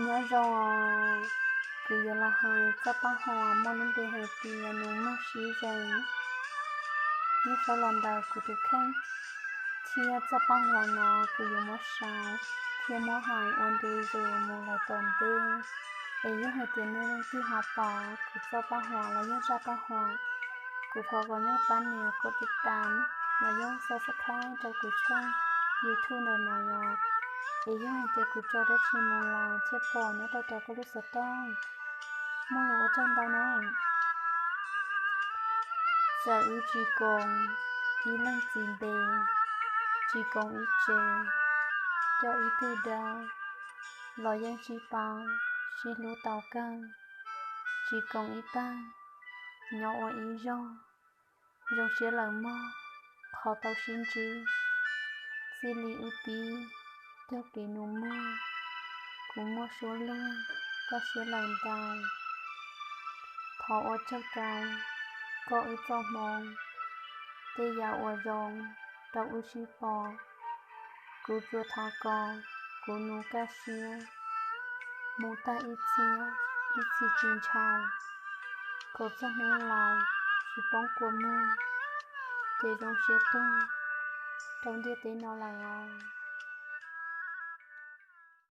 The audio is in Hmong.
Nyob zoo os, kuv yuav los hais txoj paj huam muaj lub npe hais tias nus muag sib ze. Nyob saib los ntawm kuv tus kheej thiab txoj paj huam no kuv yuav muab sau thiab muab hais ua ntu zus mus lawm tom ntej. Es yog hais tias nej leej twg ho pom kuv txoj paj huam los yog zaj paj huam, kuv thov kom nej pab nias koj tib tas los yog subscribe rau kuv tshooj YouTube ntawm no yog, es yog hais tias kuv tso dab tsi mus los thiaj pom nyob rau tom koj lub xov tooj. Muaj lus ua tsaug ntau na. Txawm wb tsis koom ib leej txiv npe, tsis koom ib tsev, coj ib tug dawb, los yeej sib pab sib hlub tau kawg. Tsis koom ib pawg, nyob ua ib zog, zoo siab lawm mog, qhov tau sib ntsib. Txij li wb pib cog kev nus muag, kuv muaj suab luag, koj siab lawm ntau. Thov ua tsaug rau koj wb txoj hmoo, tej yam uas zoo rau wb sib pom. Kuv tsuas thov kom kuv nus kaj siab mus tag ib txhiab ib txhis tsis ntshaw, kom txog hnub laus tsis poob kua muag, ces zoo siab tuag rau ntiaj teb no lawm os.